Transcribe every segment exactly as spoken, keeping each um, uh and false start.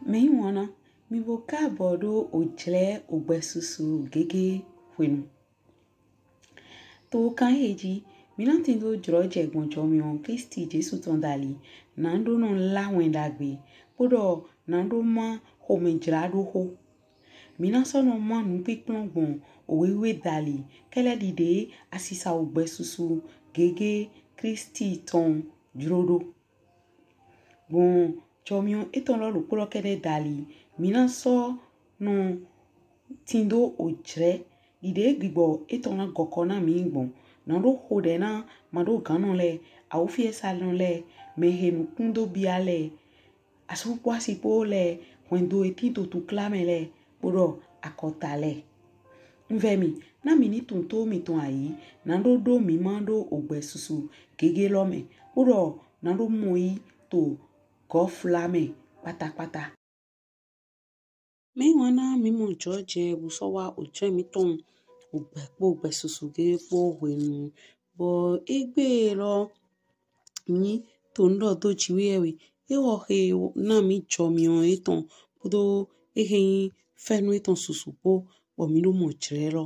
Mɛyiwanna, mì bo kaabɔ ɖo ojlɛ ogbɛsusu gege hwenu. To kan ehe ji, mí na tindo jlɔjɛ gbɔn jɔmiɔn Klisti Jesu tɔn dali, na ɖo nɔ la wɛn ɖagbe, kpoɖɔ na ɖo ma xomɛjlaɖoxo. Mí na sɔ nɔ ma nupinplɔn gbɔn owe wiwe dali, kɛlɛ ɖiɖe asisa ogbɛsusu gege Klisti tɔn jlo ɖo. Gbɔn jɔmiɔn etɔn lɔ ɖokpo lɔ kɛɖɛ dali, mí na sɔ nɔ tindo ojlɛ ɖiɖe gbigbɔ etɔn na gɔkɔ na mí gbɔn. Na ɖo xoɖɛ na maɖoganɔ lɛ, awufiɛsanɔ lɛ, mɛhe nukun do bia lɛ, asu kpo asi kpo lɛ, hwɛndo he tin to tukla mɛ lɛ, kpoɖɔ akɔta lɛ. Un vɛ mì, na mì ni tunwun to mìtɔn ayi, na ɖo ɖo mí ma ɖo ogbɛsusu gege lɔ mɛ, kpoɖɔ na ɖo mɔ yi to gɔfla mɛ kpatakpata. Mɛyiwanna, mí mɔ jlɔjɛ bo sɔ wa ojlɛ mítɔn ogbɛ kpo ogbɛsusu gege kpo hwenu. Bɔ egbe lɔ, mí to nu ɖɔ do Jiwheyɛwhe, ewɔ he na mí jɔmiɔn etɔn kpoɖo ehe nyi fɛnu etɔn susu kpo, bɔ mí ɖo mɔ jlɛ lɔ,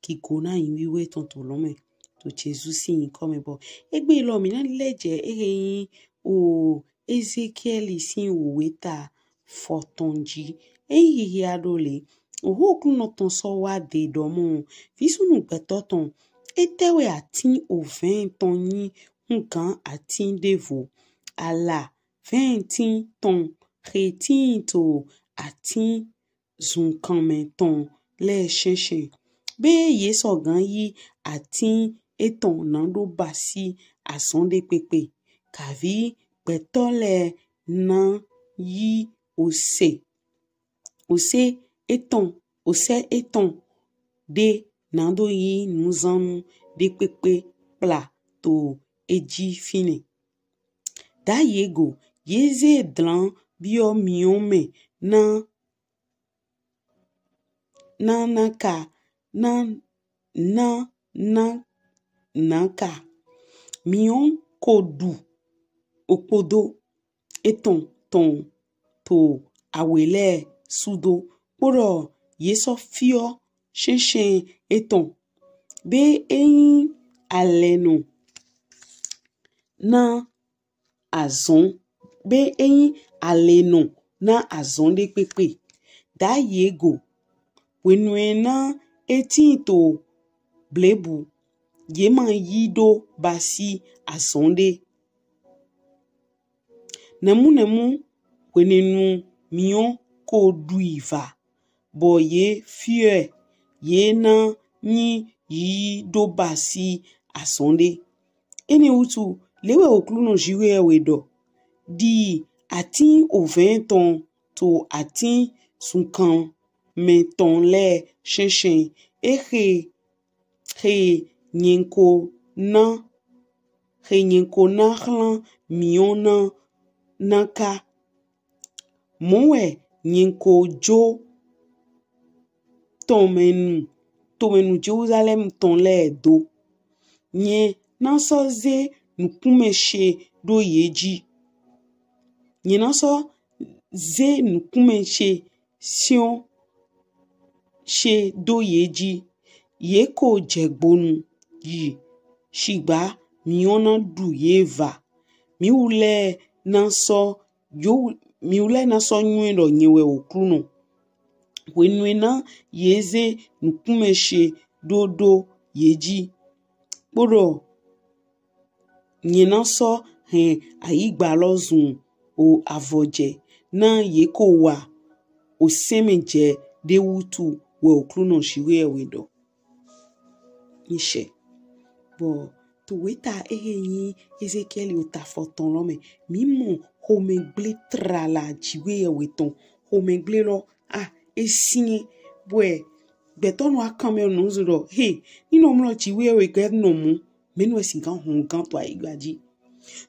gigo na nyi wiwe etɔn to lɔ mɛ, to Jesu sin yinkɔ mɛ. Bɔ egbe lɔ mí na lɛ jɛ ehe nyi o Ezekiɛli sin owe ta fɔtɔn ji. Eyin hihia ɖo le, oxo Oklunɔ tɔn sɔ wa de ɖɔmɔ, visunnu gbɛtɔ tɔn, etɛwɛ atin ovɛn tɔn nyi hugan atin ɖevo? Ala vɛntin tɔn he tin to atin zunkanmɛ tɔn lɛ shɛnshɛn, be ye sɔgan yi atin etɔn na ɖo basi azɔn ɖe kpekpe? Kavi gbɛtɔ lɛ na yi ose, ose etɔn, ose etɔn ɖe na ɖo yi nuzannu ɖe kpekpe kpla to eji finɛ. Ɖayi e go, ye ze dlan biɔ miyɔn mɛ na na naka na na na naka. Miyɔn ko ɖu okpodo etɔn tɔn to awe lɛ sudo, kpoɖɔ ye sɔ fiɔ shɛnshɛn etɔn, be eyin alɛnɔ na azɔn, be eyin alɛnɔ na azɔn ɖe kpekpe. Ɖayi e go, hwenu e na etin to blebu, ye ma yi ɖo basi azɔn ɖe. Nɛmunɛmu hwenɛnu miyɔn ko ɖu i va, bɔ ye fiɔ ɛ, ye na nyi yi ɖo basi azɔn ɖe. Enɛ wutu, le wɛ Oklunɔ Jiwheyɛwhe ɖɔ, ɖi atin ovɛn tɔn to atin zunkanmɛ tɔn lɛ shɛnshɛn, ehe he nyɛn ko na, he nyɛn ko na hlan miyɔn na naka. Mɔ wɛ nyɛn ko jo tomɛnu, tomɛnu Jelusalɛm tɔn lɛ do. Nyɛn na sɔ ze nukunmɛ she ɖo ye ji. Nyɛn na sɔ ze nukunmɛ she siɔn she do ye ji. Ye ko jɛgbonu yi, shigba miyɔn na ɖu ye va. Miwlɛ na sɔ yo, miwlɛ na sɔ nywɛn ɖɔ nyɛn wɛ Oklunɔ. Hwenu e na ye ze nukunmɛ she ɖo ɖo ye ji, kpoɖɔ nyɛn na sɔ hɛn ayigba lɔ zun o avɔjɛ na ye ko wa osɛnmɛjɛ ɖe wutu, wɛ Oklunɔ Jiwheyɛwhe ɖɔ. Nishɛ. Bɔ to weta ehe nyi Ezekiɛli ota fɔtɔn lɔ mɛ, mí mɔ xomɛgble tlala Jiwheyɛwhe tɔn. Xomɛgble lɔ, a, e sinyɛn, bɔ gbɛtɔ nɔ akanmɛ nɔ zo ɖɔ, he, ni nɔ mlɔ Jiwheyɛwhe gɛ nɔ mɔ, mɛnu wɛ sin gan hɔn gan to ayigba ji?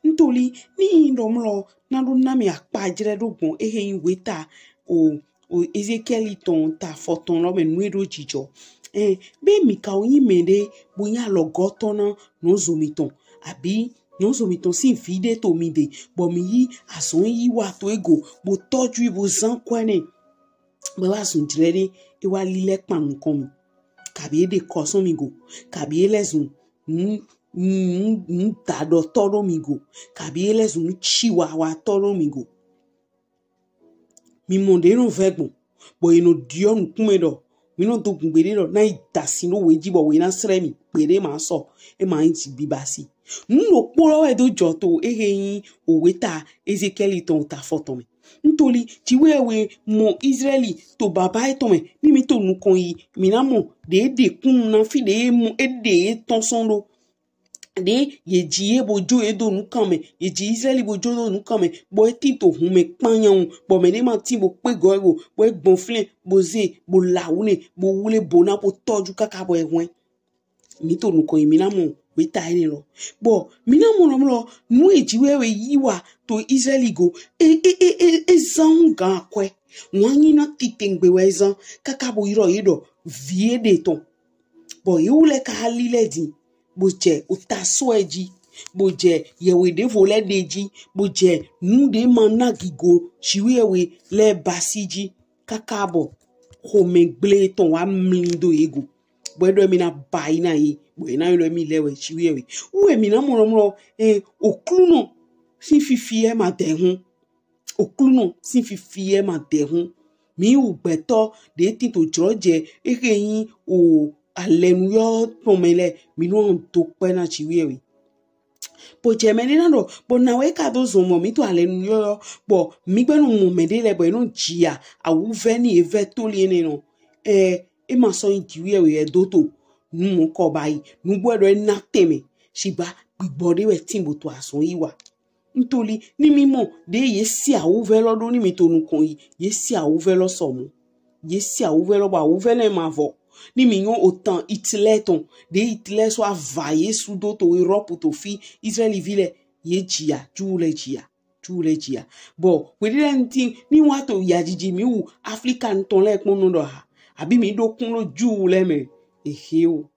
Ntoli, ni nɔ mlɔ na ɖo na mi akpajlɛ ɖo gbɔn ehe nyi weta o o Ezekiɛli tɔn ta fɔtɔn lɔ mɛ nu e ɖo jijɔ. Ɛn, be mi ka wo nyi mɛɖe bo nyi alɔgɔtɔ na nɔzo mitɔn, abi Nyɔnzo mitɔn sin vi ɖe to mi de, bɔ mi yi azɔn yi wa to ego, bo tɔju bo zan kɔɛ nɛ. Bɔ wa zun jlɛ ɖe, e wa lilɛ kpan nukɔn mi. Kabi e ɖe kɔsɔn mi go, kabi e lɛ zun nu nu nu dadɔtɔ ɖo mi go, kabi e lɛ zun nu ciwawatɔ ɖo mi go. Mi mɔ ɖe nɔ vɛ gbɔn, bɔ e nɔ diɔ nukun mɛ ɖɔ, mi nɔ do gungbe ɖe ɖɔ na yi da si ɖo we ji bɔ we na srɛ mi gbeɖe ma sɔ, e ma nyi ji biba si. Nu ɖokpo lɔ wɛ do jɔ to ehe nyi owe ta Ezekiɛli tɔn ta fɔtɔn mɛ. Ntoli jiwe we mɔ Israɛli to baba etɔn mɛ, ni mi to nukɔn yi, mi na mɔ ɖe ɖe kunnu na fi ɖe e mɔ e ɖe e tɔn sɔn ɖo. Ɖe ye ji ye bo jo ye do nukan mɛ, ye ji Israɛli bo jo do nukan mɛ, bɔ e tin to hun mɛ kpanyawu, bɔ mɛ ɖe ma tin bo kpe gɔ e go, bɔ e gbɔn flɛn, bo ze, bo lawu nɛ, bo wle bo na bo tɔju kaka bɔ e hwɛn. Mi to nukɔn yi, mi na mɔ weta enɛ lɔ. Bɔ mi na mɔ lɔ mlɔ nu e ji wɛ wɛ yi wa to Israɛli go. E e e e e zan gan akɔɛ. Wan nyi na titengbe wɛ zan kaka bo yrɔ ye ɖɔ vi e ɖe tɔn. Bɔ ye wu lɛ ka ali lɛ din, bo jɛ ota sɔ ɛ ji, bo jɛ yɛwe ɖevo lɛ ɖe ji, bo jɛ nu ɖe ma na gigo jiwe yɛwe lɛ basi ji. Kaka bɔ xomɛ gble tɔn wa mli do ye go. Bɔ e ɖɔ mi na ba yi na ye, bɔ e na ylɔ mi lɛ wɛ jiwe yɛwe. Wu e mi na mɔ lɔ mlɔ, e Oklunɔ sin fifi ɛ ma dɛ hun. Oklunɔ sin fifi ɛ ma dɛ hun. Mi wu gbɛtɔ ɖe tin to jlɔjɛ ehe nyi o alɛnuyɔ tɔn mɛ lɛ, mi nɔ do kpɛ na jiwe yɛwe. Bɔ jɛ mɛ ɖe na ɖɔ, bɔ na wɛ ka do zɔn mɔ mi to alɛnuyɔ, bɔ mi gbɛ nɔ mɔ mɛ ɖe lɛ bɔ e nɔ jia awuvɛ ni e vɛ toli enɛ nɔ. Ɛ e ma sɔ nyi jiwe yɛwe e do to nu mɔ kɔ ba yi, nugbo e ɖɔ e na tɛnmɛ, shigba gbigbɔ ɖe wɛ tin bo to azɔn yi wa. Ntoli ni mi mɔ ɖe ye si awuvɛ lɔ ɖo ni mi to nukɔn yi, ye si awuvɛ lɔ sɔmɔ. Ye si awuvɛ lɔ bɔ awuvɛ lɛ ma vɔ. Ni mi nyɔ otan Hitler tɔn, ɖe Hitler sɔ ava Yesu do to Europe to fi Israɛli vi lɛ, ye jia, Ju lɛ jia, Ju lɛ jia. Bɔ hweɖe lɛ nti ni wa to yajiji mi wu Afrika tɔn lɛ kpɔn nɔ ɖɔ ha, abi mi ɖo kun ɖo Ju lɛ mɛ. Ehe o.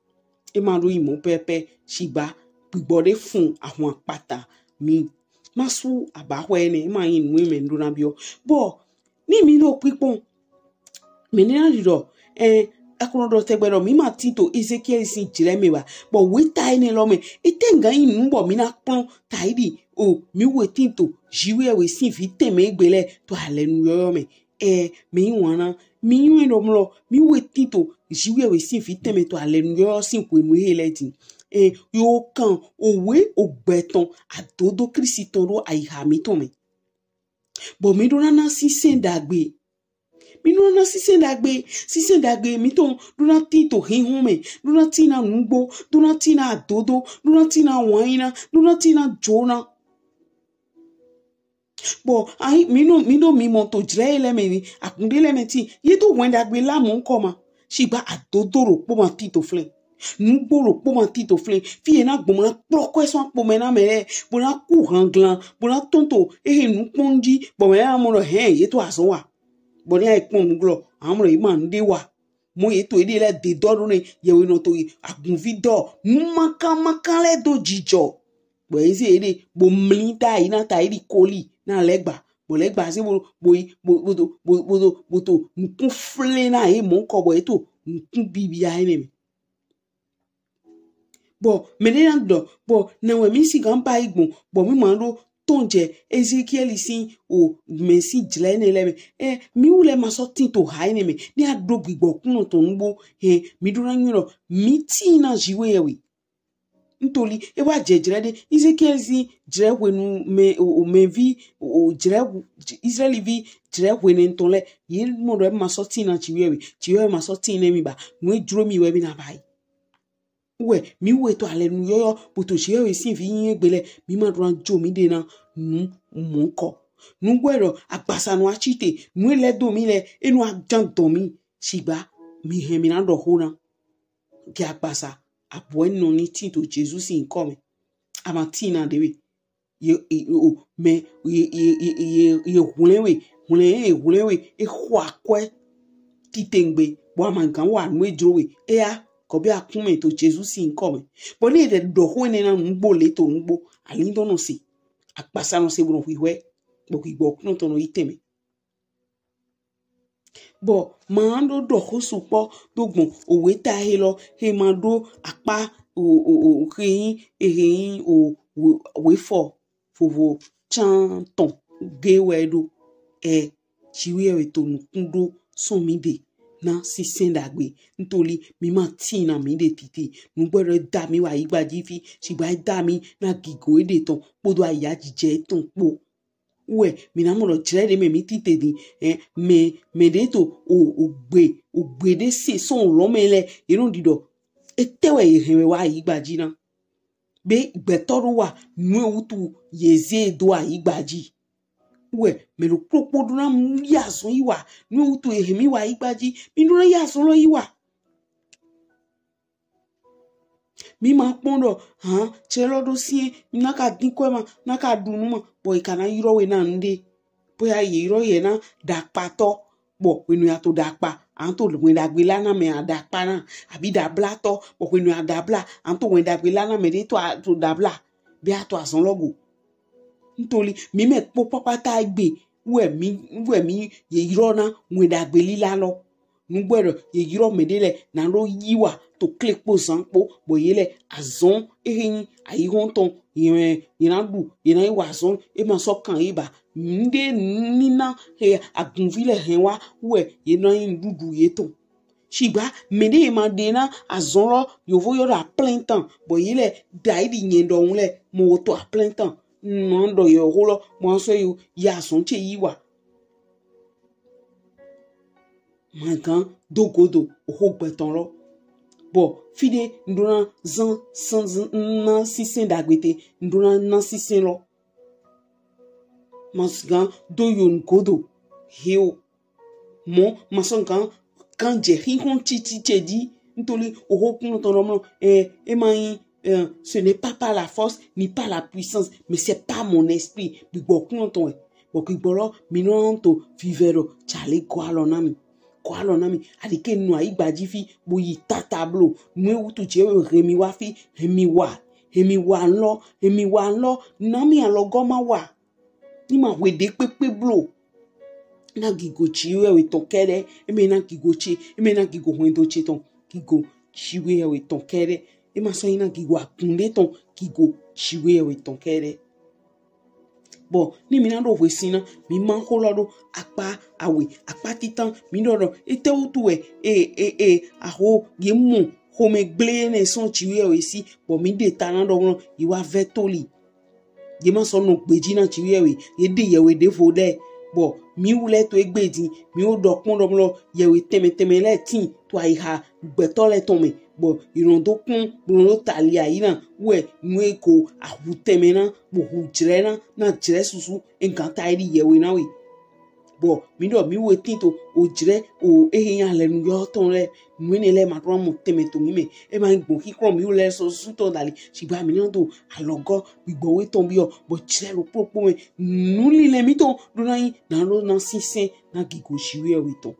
E ma ɖo yi mɔ pɛpɛ shigba gbigbɔ ɖe fun ahwan kpata mi. Ma su abaxɔ enɛ, e ma nyi nu e mɛ ɖo na biɔ. Bɔ ni mi ɖo kpikpɔn, mɛ ni na ɖi ɖɔ, ɛ, Aklunɔ ɖɔ tɛgbɛ ɖɔ mi ma tin to Ezekiɛli sin jlɛ mɛ ba. Bɔ weta enɛ lɔ mɛ, e tɛ nga nyi nu bɔ mi na kplɔn ta yi ɖi o, mi wɛ tin to jiwe yɛwe sin vi tɛnmɛ egbe lɛ to alɛnuyɔyɔ mɛ. Ɛ, mi nyi wana, mi nyi ɖɔ mlɔ, mi wɛ tin to jiwe yɛwe sin vi tɛnmɛ to alɛnuyɔyɔ sin hwenu ehe lɛ din. Ɛ, yo kan owe ogbɛ tɔn adodo Klisti tɔn ɖo ayiha mitɔn mɛ. Bɔ mi ɖo na na sinsɛn ɖagbe. Mi ɖo na na sinsɛn ɖagbe, sinsɛn ɖagbe mitɔn ɖo na tin to hinhɔn mɛ, ɖo na tin na nugbo, ɖo na tin na adodo, ɖo na tin na wanyina, ɖo na tin na jona. Bɔ ayi mi nɔ mi nɔ mi mɔ to jlɛ lɛ mɛ ni akunɖe lɛ mɛ tin ye do wɛn ɖagbe la mɔ nkɔ ma. Shigba adodo ɖokpo ma tin to flɛn. Nugbo ɖokpo ma tin to flɛn. Fi ye na gbɔn ma kplɔ kɔɛ sɔn akpo mɛ na mɛ lɛ, bo na ku hanglan, bo na tɔn to ehe nukpɔn ji, bɔ mɛ ya mɔ ɖɔ hɛn ye to azɔn wa. Bɔ ni ayi kpɔn nuglɔ, amɔ ɖɔ ye ma nuɖe wa. Mɔ ye to eɖe lɛ de dɔ ɖo nɛ, yɛwe nɔ to yi agunvi dɔ, nu makan makan lɛ do jijɔ. Bɔ eze eɖe bo mli ta yi na ta yi ɖi koli na lɛgba. Bo lɛgba se bo bo yi bo bo to bo bo to bo to nukun flɛ na ye mɔ kɔ bɔ ye to nukun bibia enɛ mɛ. Bɔ mɛ ɖe na ɖɔ bɔ na wɛ mi si gan ba yi gbɔn bɔ mi ma ɖo tɔn jɛ Ezekiɛli sin o mɛ sin jlɛ enɛ lɛ mɛ. Ɛ mi wu lɛ ma sɔ tin to ha enɛ mɛ. Ni a ɖo gbigbɔ kunɔ tɔn nugbo hɛn mi ɖo na nyɔ ɖɔ mi tin na jiwe yɛwe. Ntoli e wa jɛ jlɛ ɖe Ezekiɛli sin jlɛ hwenu mɛ o mɛ vi o jlɛ Israɛli vi jlɛ hwenu tɔn lɛ ye mɔ ɖɔ e ma sɔ tin na jiwe yɛwe, jiwe yɛwe ma sɔ tin nɛ mi ba. Nu e jlo mi wɛ mi na ba yi. Wɛ mi wɛ to alɛnuyɔyɔ bo to jiwe yɛwe sin vi nyi egbe lɛ mi ma ɖo na jo mi ɖe na nu mɔ kɔ. Nugbo ɖɔ agbasa nɔ a ci te nu e lɛ do mi lɛ e nɔ a jan dɔn mi shigba mi hɛn mi na ɖɔ xo na. Kɛ agbasa abɔ e nɔ ni tin to Jesu sin nkɔ mɛ. A ma tin na ɖe we. Ye o mɛ ye ye ye ye ye hwlɛn we hwlɛn ye hwlɛn we e xɔ akɔɛ titengbe bɔ a ma gan wa nu e jlo we e ya kɔ bi akun mɛ to Jesu sin nkɔ mɛ. Bɔ ni e ɖɔ xo enɛ na nugbo le to nugbo, alindɔn nɔ se, akpasa nɔ se bo nɔ hwihwɛ, bɔ gbigbɔ kunɔ tɔn nɔ yi tɛnmɛ. Bɔ ma ɖo ɖɔ xo sukpɔ do gbɔn owe ta he lɔ, he ma ɖo akpa o o o he yin e he yin o wefɔ vovo can tɔn ge wɛ ɖo. Ɛ, Jiwheyɛwhe to nukun ɖo sɔn mi ɖe na sinsɛn ɖagbe. Ntoli mi ma tin na mi ɖe titi. Nugbo ɖɔ e da mi wa ayigba ji fi, shigba e da mi na gigo eɖe tɔn kpodo ayajijɛ etɔn kpo. Wɛ mi na mɔ ɖɔ jlɛ ɖe mɛ mi tite din. Ɛ, mɛ mɛ ɖe to o o gbe o gbe ɖe se sɔn olɔn mɛ lɛ, ye nɔ ɖi ɖɔ etɛ wɛ ye hɛn wɛ wa ayigba ji na. Be gbɛtɔ ɖo wa nu e wutu ye ze do ayigba ji. Wɛ mɛ ɖo kpokpo ɖo na yi azɔn yi wa nu e wutu ye hɛn mi wa ayigba ji. Mi ɖo na yi azɔn lɔ yi wa. Mi ma kpɔn ɖɔ han cɛ lɔ ɖo siɛ, na ka din kɔɛ ma, na ka ɖu nu ma, bɔ e ka na ylɔ we na nuɖe. Boya ye ylɔ ye na ɖakpatɔ, bɔ hwenu ya to ɖakpa, a to wɛn ɖagbe la na mɛ a ɖakpa na, abi ɖablatɔ, bɔ hwenu ya ɖabla, a to wɛn ɖagbe la na mɛ ɖe to a to ɖabla, be a to azɔn lɔ go. Ntoli mi mɛ kpo kpakpata egbe wɛ mi wɛ mi ye ylɔ na wɛn ɖagbe lila lɔ. Nugbo ɖɔ ye ylɔ mɛ ɖe lɛ na ɖo yi wa to kle kpo zan kpo, bɔ ye lɛ azɔn e he yin ayihɔn tɔn ye ye na ɖu, ye na yi wa azɔn, e ma sɔ kan ye ba. Nuɖe ni na he agunvi lɛ hɛn wa wɛ ye na yin nuɖuɖu yetɔn. Shigba mɛ ɖe ye ma ɖe na azɔn lɔ, yovo ylɔ ɖɔ à plein temps, bɔ ye lɛ da yi ɖi nyɛ ɖɔhun lɛ mɔ wo to à plein temps. Nɔ ɖɔ ye xo lɔ mɔ sɔ yi azɔn ce yi wa. Ma gan do godo oxo gbɛtɔ lɔ. Bɔ fi ɖe n ɖo na zan san na sinsɛn ɖagbe te, n ɖo na na sinsɛn lɔ. Ma gan do yo godo he o. Mɔ ma sɔ gan kan jɛ xixɔn titi ce ji. Ntoli oxo kunɔ tɔn lɔ mɔ, ɛ, e ma yin, ɛ, ce n'est pas par la force ni par la puissance, mais c'est par mon esprit. Gbigbɔ kunɔ tɔn wɛ. Bɔ gbigbɔ lɔ mi nɔ to vivɛ ɖɔ jalɛ gɔ alɔ na mi. Gɔ alɔ na mi. Aɖike nɔ ayigba ji fi bo yi tata blo. Nu e wutu ce hɛn mi wa fi, hɛn mi wa, hɛn mi wa lɔ, hɛn mi wa lɔ, na mi alɔgɔ ma wa. Ni ma hwe ɖe kpekpe blo. Na gigo Jiwheyɛwhe tɔn kɛɖɛ. E mɛ na gigo ce, e mɛ na gigo hwɛndo ce tɔn, gigo Jiwheyɛwhe tɔn kɛɖɛ. E ma sɔ yin na gigo agun ɖe tɔn, gigo Jiwheyɛwhe tɔn kɛɖɛ. Bɔ ni mi na ɖo hwesin na, mi ma xo lɔ ɖo akpa awe, akpa titan, mi ɖɔ ɖɔ etɛ wutu wɛ e e e axo ye mɔ xomɛgble nɛ sɔn Jiwheyɛwhe si, bɔ mi ɖe ta na ɖɔ mɔ yi wa vɛ toli. Ye ma sɔ nɔ gbeji na Jiwheyɛwhe, ye ɖe yɛwhe ɖevo ɖe. Bɔ mi wu lɛ to egbe din, mi wo ɖɔ kpɔn ɖɔ mɔ yɛwhe tɛnmɛ tɛnmɛ lɛ tin to ayiha gbɛtɔ lɛ tɔn mɛ. Bɔ yi nɔ do kpɔn, bo nɔ do tali ayi na wɛ nu e ko ahu tɛnmɛ na, bo hu jlɛ na, na jlɛ susu e gan ta yi ɖi yɛwhe na we. Bɔ mi ɖɔ mi wo e tin to o jlɛ o e he yin alɛnu yɔyɔ tɔn lɛ, nu enɛ lɛ ma ɖo na mɔ tɛnmɛ to mi mɛ. E ma yin gbɔn kiklɔn mi wo lɛ sɔ susu tɔn dali, shigba mi na do alɔgɔ gbigbɔ we tɔn biɔ, bɔ jlɛ ɖo kpokpo mɛ. Nu lilɛ mi tɔn ɖo na yin na ɖo na sinsɛn na gigo Jiwheyɛwhe tɔn.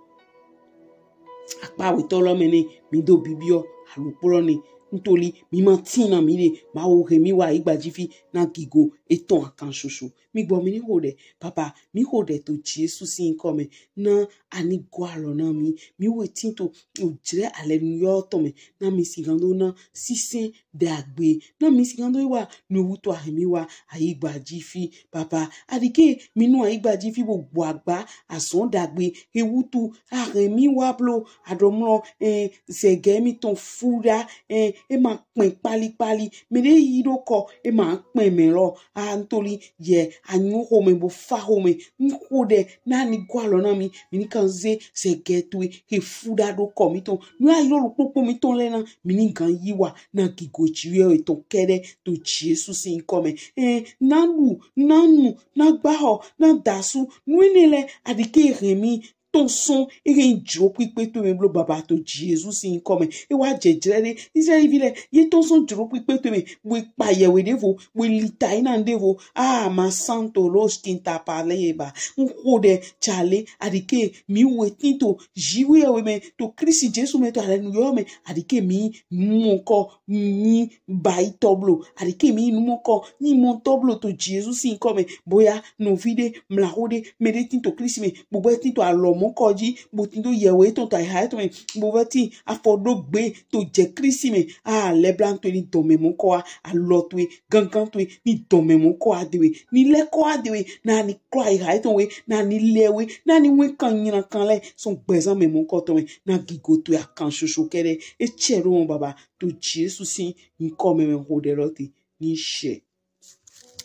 Akpa awetɔ lɔ mɛ nɛ mi do bibiɔ alukpo lɔ nɛ. Ntoli mi ma tin na mi ɖe, Mawu hɛn mi wa ayigba ji fi na gigo etɔn akan soso. Mi gbɔ mi ni xo ɖɛ, papa, mi xo ɖɛ to Jesu sin yinkɔ mɛ. Na a ni gɔ alɔ na mi. Mi wo e tin to o jlɛ alɛnu yɔyɔ tɔn mɛ. Na mi sigan do na sinsɛn ɖagbe. Na mi sigan do yi wa nu e wutu a hɛn mi wa ayigba ji fi, papa. Aɖike mi nɔ ayigba ji fi bo gbɔ agba azɔn ɖagbe he wutu a hɛn mi wa blo, a ɖɔ mɔ, ɛ, zɛgɛ mitɔn fuɖa, ɛ, e ma kpɛn kpalikpali. Mɛ ɖe yi ɖo kɔ, e ma kpɛn mɛ lɔ. A ntoli yɛ a nyɔ xomɛ bo fa xomɛ. N xo ɖɛ na ni gɔ alɔ na mi. Mi ni kan ze zɛgɛ towe he fuɖa ɖo kɔ mitɔn. Nu ayɔ ɖo kpokpo mitɔn lɛ na, mi ni gan yi wa na gigo Jiwheyɛwhe tɔn kɛɖɛ to Jesu sin yinkɔ mɛ. Ɛ, na ɖu, na nu, na gba xɔ, na dasu. Nu enɛ lɛ aɖike hɛn mi tɔn sɔn, e ke nyi jlo kpikpe to mɛ blo baba to Jesu sin yinkɔ mɛ. E wa jɛjlɛ ɖe Israɛli vi lɛ, ye tɔn sɔn jlo kpikpe to mɛ, bo kpa yɛwe ɖevo, bo li ta yi na ɖevo. Ah, ma santo los kinta pale ba. N xo ɖɛ jale, aɖike mi we tin to Jiwheyɛwhe mɛ, to Klisti Jesu mɛ, to alɛnu yɔyɔ mɛ, aɖike mi mɔnkɔ nyi bayitɔ blo, aɖike mi numɔnkɔ nyi mɔtɔ blo to Jesu sin yinkɔ mɛ. Boya nɔvi ɖe, mlaxo ɖe, mɛ ɖe tin to Klisti mɛ, bo vɛ tin to alɔ mɔnkɔ ji, bo tin to yɛwe tɔn to ayiha etɔn mɛ, bo vɛ tin afɔ ɖo gbe to jɛ Klisti mɛ. Ah, lɛbla to ni dɔmɛ mɔnkɔ wa, alɔ towe, gangan towe, ni dɔmɛ mɔnkɔ wa de we, ni lɛkɔ wa de we, na ni klɔ ayiha etɔn we, na ni lɛ we, na ni wɛn kan nyina kan lɛ sɔn gbɛzan mɛ mɔnkɔ tɔn mɛ, na gigo towe akan soso kɛɖɛ. E cɛ ɖo mɔ baba to Jesu sin yinkɔ mɛ mɛ xo ɖɛ lɔ te ni shɛ,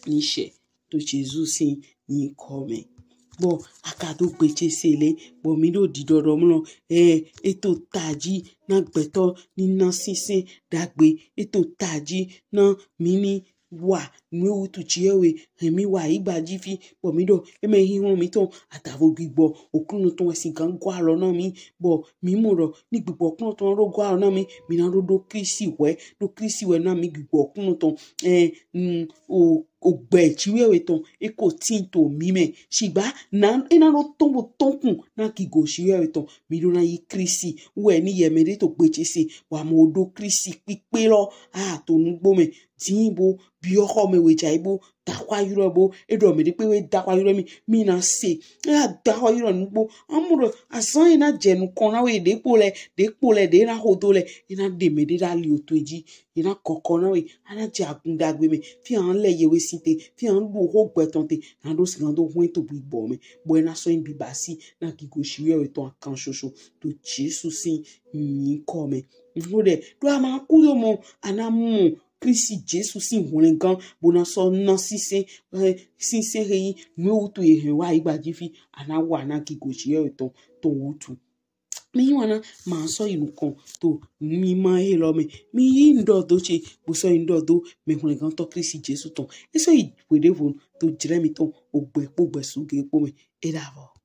ni shɛ to Jesu sin yinkɔ mɛ. Bɔ a ka do gbe ce se le, bɔ mi ɖo ɖiɖɔɖɔ mlɔ, ɛ, e to taji na gbɛtɔ ni na sinsɛn ɖagbe, e to taji na mi ni wa nu e wutu Jiwheyɛwhe hɛn mi wa ayigba ji fi, bɔ mi ɖɔ e mɛ hinhɔn mitɔn adavo gbigbɔ Oklunɔ tɔn wɛ sin gan gɔ alɔ na mi, bɔ mi mɔ ɖɔ ni gbigbɔ Oklunɔ tɔn ɖo gɔ alɔ na mi, mi na ɖo ɖo Klisti wɛ, ɖo Klisti wɛ na mi gbigbɔ Oklunɔ tɔn, ɛ, mm, o ogbɛ Jiwheyɛwhe tɔn e ko tin to mi mɛ. Shigba na e na ɖo tɔn bo tɔn kun na gigo Jiwheyɛwhe tɔn, mi ɖo na yi Klisti wɛ ni yɛ mɛ ɖe to gbe ce se, wa mɔ ɖo Klisti kpikpe lɔ, ah, to nugbo mɛ, din bo biɔ xɔ mɛ we jai bo daxɔ ayrɔ bo, e ɖɔ mɛ ɖe kpe we daxɔ ayrɔ mi, mi na se, e ya daxɔ ayrɔ nugbo, amɔ ɖo azan e na jɛ nukɔn na we ɖe kpo lɛ, ɖe kpo lɛ, ɖe na xo do lɛ, e na ɖe mɛ ɖe ɖa li o to e ji, e na kɔkɔ na we, a na jɛ agun ɖagbe mɛ, fi a lɛ yɛwe sin te, fi a ɖu xo gbɛtɔ te, na ɖo sigan do hwɛn to gbigbɔ mɛ, bɔ e na sɔ nyi bibasi na gigo Jiwheyɛwhe tɔn akan soso to Jesu sin yinkɔ mɛ. N xo ɖɛ ɖo a ma ku do mɔ, a na mɔ Klisti Jesu sin hwlɛngan, bo na sɔ na sinsɛn, eh, sinsɛn he nyi nu e wutu ye hɛn wa ayigba ji fi, a na wa na gigo Jiwheyɛwhe tɔn to wutu. Mi yi wana ma sɔ yi nukɔn to mi ma he lɔ mɛ. Mi yi n ɖɔ do ce, bo sɔ yi n ɖɔ do mɛ hwlɛngantɔ Klisti Jesu tɔn. E sɔ yi hweɖevonu to jlɛ mitɔn ogbɛ kpo gbɛsu ge kpo mɛ. E ɖavɔ.